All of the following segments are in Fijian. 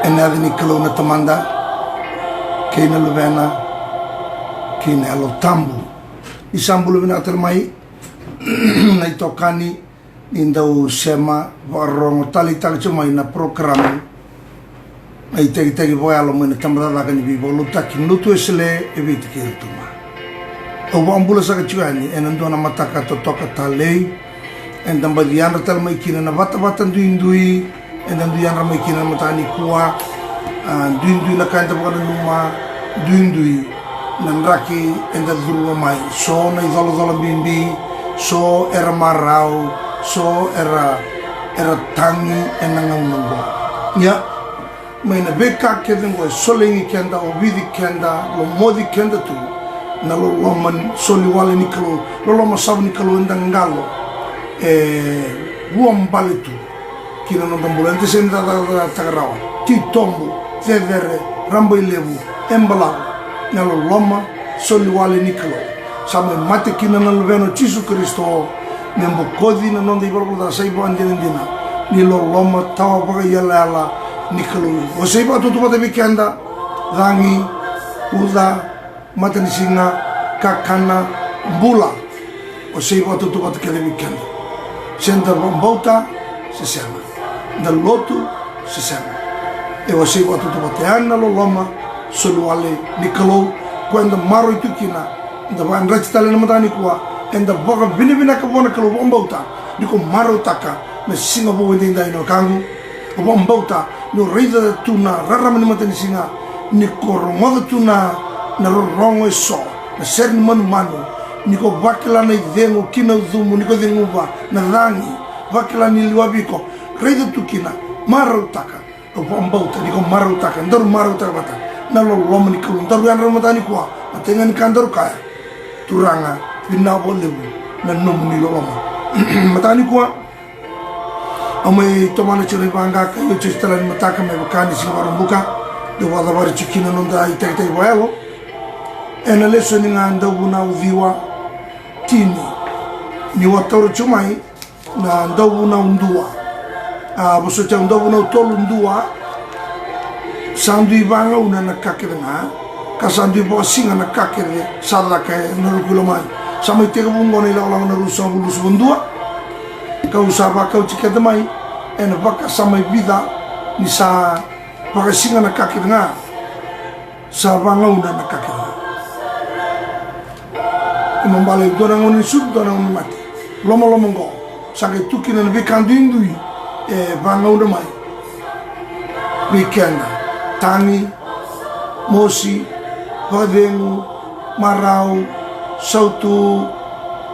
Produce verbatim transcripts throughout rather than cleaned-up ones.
Ena yaca ni Kalou na Tamada, kei na Luvena, kei na Yalo Tabu. Ni sa bula vinaka tale mai na itokani ni dau sema vakarorogo taleitaka tiko mai na porokaramu na itakitaki vakayalo mai na tabacakacaka ni veivakalotutaki ni Lotu Wesele e Viti kei Rotuma. Au vakabula saka tiko yani ena dua na mataka totoka talei, eda baci yadra tale mai kina na vatavata duidui, eda dui yadra mai kina na mataka nikua. A, duidui na ka eda vakananuma, duidui na draki eda curuma mai. So na icolacola bibi, so era marau, so era, era tagi ena gauna oqo. Ia, mai na veika kece oqo e solegi keda, ovici keda, lomoci keda tu na loloma soli wale ni Kalou, loloma savu ni Kalou eda qalo e vuabale tu ki na noda bula. Eda sega ni cakacakataka rawa. Titobu, cecere, rabailevu, e balavu, na loloma soli wale ni Kalou. Sa mai mate kina na Luvena o Jisu Karisito me bokoci na noda ivalavala ca. Sa ivakadinadina ni loloma tawa vakaiyalayala ni Kalou. Wasei vakatautauvata vei keda, cagi, uca, matanisiga, kakana, bula. Wasei vakatautauvata kece vei keda. Se da vakabauta se sega, da lotu se sega, e wasei vakatautauvata. Ya na loloma soli wale ni Kalou, ko eda maroroi tu kina. Eda vakayadrati tale na mataka nikua, eda vakavinavinaka vua na Kalou. Vakabauta ni ko marautaka na siga vou edaidai, na wekaqu. Au vakabauta ni o raica tu na rarama ni matanisiga, ni ko rogoca tu na, na rorogo e so, na sere ni manumanu, ni ko vakila na icegu ki na ucumu, ni ko ceguva na cagi, vakila ni liwavi iko, raica tu kina, marautaka. Au vakabauta ni ko marautaka, daru marautaka vata na loloma ni Kalou. Daru yadra na mataka nikua, na taiga ni ka daru kaya: Turaga, vinaka vakalevu na nomuni loloma. Mataka nikua, au mai tomana tiko na ivaqa ka iotioti tale ni mataka me vaka ni siga Vakaraubuka, dau vakacavari tiko kina na noda itakitaki vakayalo. Ena lesoni ga Dauvunau ciwa, tini, niu a taura tiko mai na Dauvunau dua. A, vosoti au, Dauvunau tolu, dua. Sa dui vagauna na ka kece ga, ka sa dui vakasiga na ka kece sa caka ena ruku i lomai. Sa mai tekivu oqo na ilakolako na ruasagavulu ruasagavulu dua. Kau sa vakauti keda mai ena vakasama e vica, ni sa vakasiga na ka kece ga, sa vagauna na ka kece ga. Ibalebale dua na gauna ni sucu, dua na gauna ni mate. Lomaloma oqo sa qai tu kina na veika duidui e vagauna mai vei keda: tagi, mosi, vakacegu, marau, sautu,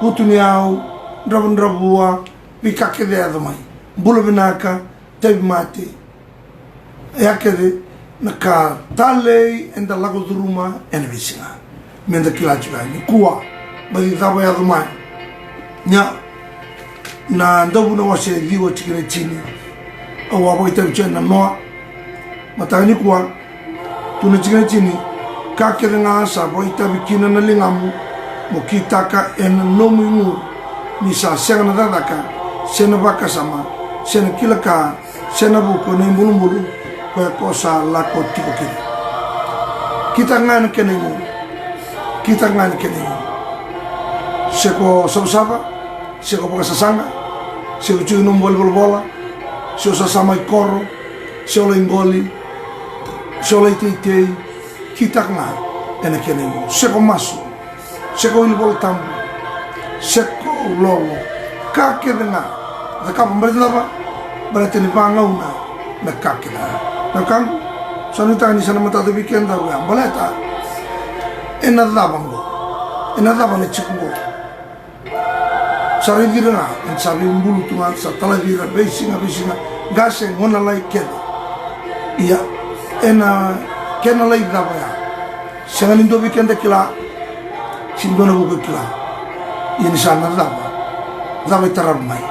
vutuniyau, dravudravua, veika kece e yaco mai, bula vinaka, tauvimate. E ya kece na ka talei eda lako curuma ena veisiga. Meda kila tiko yani nikua, baci cava e yaco mai. Ia, na Dauvunau wase ciwa, tikina e tini. Au a vakaitavi tiko yani na noa. Mataka nikua, tu na tikina e tini: Ka kece ga sa vakaitavi kina na ligamu mo kitaka ena nomu igu, ni sa sega na cakacaka, se na vakasama, se na kila ka, se na vuku ena ibulubulu koya ko sa lako tiko kina. Kitaka ga ena kena igu. Kitaka ga ena kena igu. Se ko savasava, se ko vakasasaga, se ko tiko ena nomu valenivolavola, se o sasama i koro, se o lai qoli, se o lai teitei, kitaka ga ena kena igu. Se ko masu, se ko wili Vola Tabu, se ko lolo, ka kece ga, cakava. Baleta na cava? Baleta ni vagauna na ka kece ga. Na wekaqu, sa nuitaka ni sa na matata vei keda oya, baleta ena cava oqo? Ena cava na tiko oqo? Sa raici ira ga, eda sa veibulu tu ga, sa talaci ira veisiga, veisiga, qase, gone lalai kece. Ia, ena kena lai cava ya? Sega ni dua vei keda e kila, se dua na vuku e kila. Ia ni sa na cava, cava e tarava mai?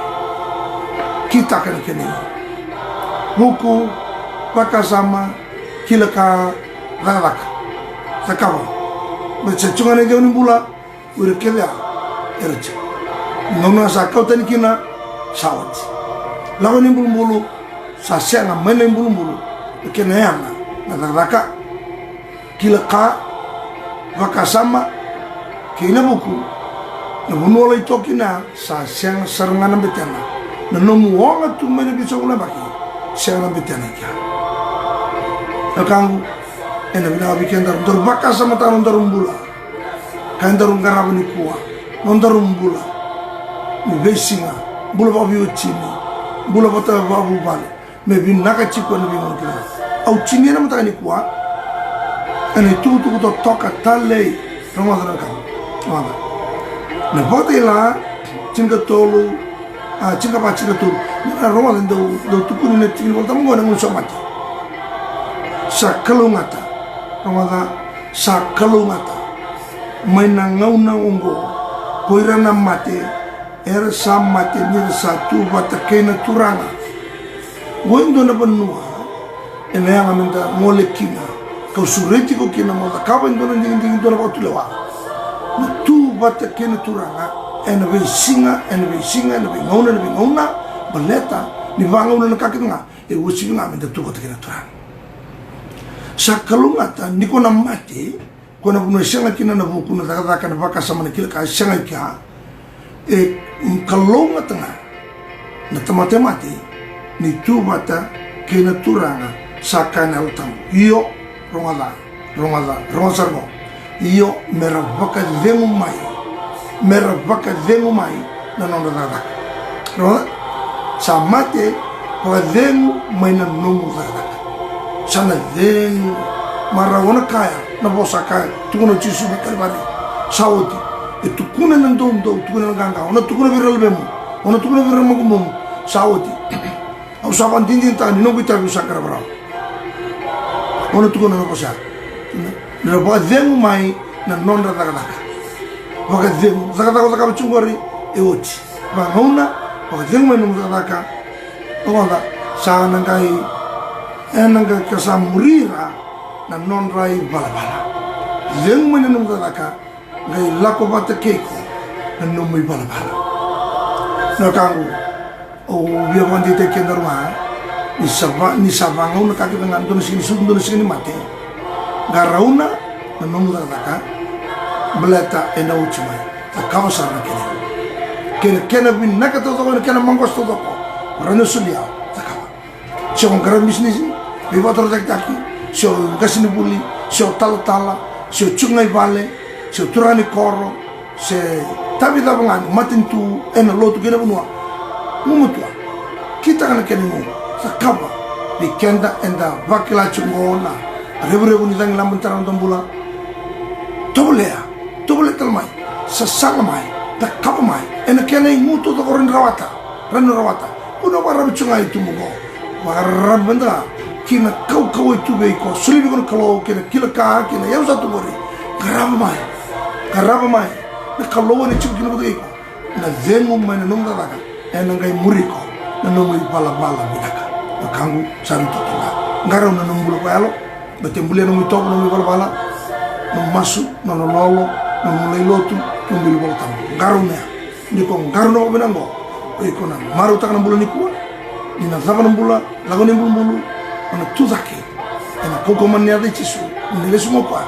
Kitaka na kena igu. Vuku, vakasama, kila ka, cakacaka, cakava. Baleta sa tiko ga na icegu ni bula, o ira kece ya era tiko. Gauna sa kau tani kina, sa oti. Lako ina ibulubulu, sa sega mai na ibulubulu, na kena yaga na cakacaka, kila ka, vakasama kei na vuku. Na vanua lai toka kina sa sega sara ga na betena. Na nomu oga tu mai na vica na yabaki, sega na betena i kea. Na wekaqu, ena vinaka vei kedaru, daru vakasamataka na nodaru bula. Ka edaru qarava nikua, nodaru bula ni veisiga, bula vakaveiwatini, bula vata vakavuvale, me vinaka tiko ena veigauna kece. Au tinia na mataka nikua ena itukutuku totoka talei. Rogoca na wekaqu, rogoca. Na Vakatakila tinikatolu, a, tinikava, tinikatolu. Na rogoca, dau, dau tukuni na tiki ni Volatabu oqo na gauna sa mate. Sa kalougata, rogoca, sa kalougata mai na gauna oqo ko ira na mate, era sa mate ni ra sa tu vata kei na Turaga. Oqo e dua na vanua ena yaga meda gole kina, kau sureti iko kina mo cakava e dua na digidigi, dua na vakatulewa. Na tu vata kei na Turaga ena veisiga, ena veisiga, ena veigauna, ena veigauna. Baleta ni vagauna na ka kece ga, e uasivi ga meda tu vata kei na Turaga. Sa kalougata ni ko na mate, ko na vanua e sega kina na vuku, na cakacaka, na vakasama, na kila ka, e sega i kea. E kalougata ga na tamata e mate ni tu vata kei na Turaga sa kaya na Yalo Tabu. Io, rogoca, rogoca, rogoca sara oqo. Io, me ra vakacegu mai, me ra vakacegu mai na nodra cakacaka. Rogoca, sa mate, vakacegu mai na nomu cakacaka. Sa na cegu. Marau, o na kaya na vosa kaya tukuna o Jisu mai Kalivari. Sa oti. E tukuna na doudou, tukuna na qaqa. O na tukuna vei ira na luvemu, o na tukuna vei ira na makubumu. Sa oti. Au sa vakadinadinataka ni noqu itavi au sa qarava rawa. O na tukuna na vosa ya. Ni ra vakacegu mai na nodra cakacaka. Vakacegu, cakacaka o cakava tiko qori, e oti. Vagauna, vakacegu mai na nomu cakacaka. Rogoca, sa na qai, ena qai ka sa muri ira na nodra ivalavala. Cegu mai na nomu cakacaka, qai lako vata kei iko na nomu ivalavala. Na wekaqu, au via vakadeitaki kedaru ga, ni sa va, ni sa vagauna ka kece ga, dua na siga ni sucu, dua na siga ni mate. Qarauna na nomu cakacaka, baleta ena oti mai. Cakava sara na kena, kena, kena vinaka taucoko, ena kena maqosa taucoko. Ra na solia, cakava. Se o qara bisinisi, veivakatorocaketaki, se o qasenivuli, se o talatala, se o tiko ga i vale, se o turaga ni koro, se itavi cava ga ni matanitu ena lotu kei na vanua. Gumatua, kitaka na kena igu, cakava. Vei keda eda vakila tiko oqo na revurevu ni cagilaba ni tara na noda bula. Tovolea, tovolea tale mai, sasaga mai, cakava mai ena kena igu taucoko, rawa ni rawata, rawa ni rawata. Ko na vakararavi tiko ga i tuba oqo. Vakararavi mada ga ki na kaukauwa e tu vei iko, solia vei iko na Kalou kei na kila ka, kei na iyau sa tu qori. Qarava mai, qarava mai. Na Kalou ena tiko kina vata kei iko. Na cegu mai na nomu cakacaka ena qai muri iko na nomu ivalavala vinaka. Na wekaqu, sa na totoka. Qarauna na nomu bula vakayalo. Baleta e bulia na nomu itovo, na nomu ivalavala, na nomu masu, na lololo, na nomu lai lotu, na nomu iVolatabu. Qarauna ya. Ni ko qarauna vakavinaka oqo, o iko na marautaka na bula nikua. Ni na cava na bula, lako ni bulubulu, o na tu cake ena kaukaua ni yaca i Jisu. Ni na lesu mai o koya,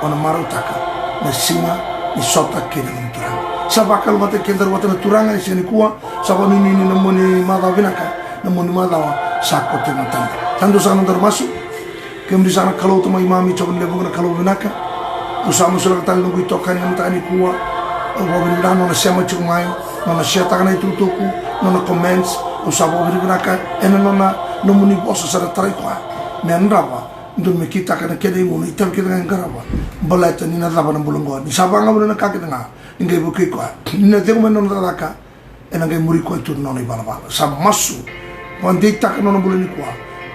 o na marautaka na siga ni sota kei na nomu Turaga. Sa vakalougatataki kedaru vata na Turaga ena siga nikua. Sa vakanuinui ni na mua ni macawa vinaka, na mua ni macawa sa koto e matada. Sa dua saka na nodaru masu. Kemuni saka na Kalou tamai keimami, Jiova ni lewe vuqa, na Kalou vinaka. Au sa masulaka tale noqu itokani na mataka nikua. Au vakavinavinaka na nona sema tiko mai, na nona share-taka na itukutuku, na nona comments. Au sa vakavinavinaka ena nona, nomuni vosa sa na tarai koya me yadrava, dodonu me kitaka na kena igu, na itavi kece ga e qarava. Baleta ni na cava na bula oqo, ni sa vagauna na ka kece ga, ni qai vukei koya. Ni na cegu mai na nona cakacaka, ena qai muri koya tu na nona ivalavala. Sa masu, vakadeitaka na nona bula nikua.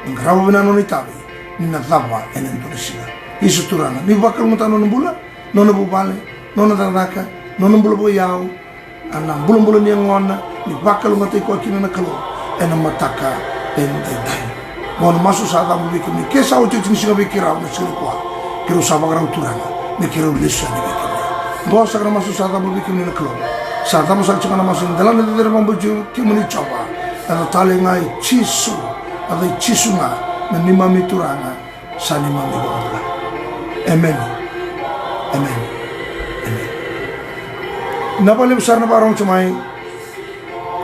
Ni qarava vinaka na nona itavi, ni na cava ena dua na siga. Jisu Turaga, ni vakalougatataka na nona bula, nona vuvale, nona cakacaka, nona bula vakaiyau, a na bulabula ni yagona, ni vakalougatataki koya kina na Kalou ena mataka edaidai. Oqo na masu sa cabe vei kemuni. Ke sa oti oti ni siga vei keirau na siga nikua, keirau sa vakarau Turaga me keirau lesu yani vei kemuni. Oqo saka na masu sa cabe vei kemuni na Kalou. Sa cabe saka tiko ga na masu ena delana cecere vakabauti kemuni Jiova. Yaca tale ga i Jisu, yaca i Jisu ga. na neimami Turaga, sa neimami iVakabula. Emeni. Emeni. Emeni. Na vakalevu sara na vakarogo tu mai.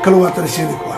Kalou a tara siga nikua.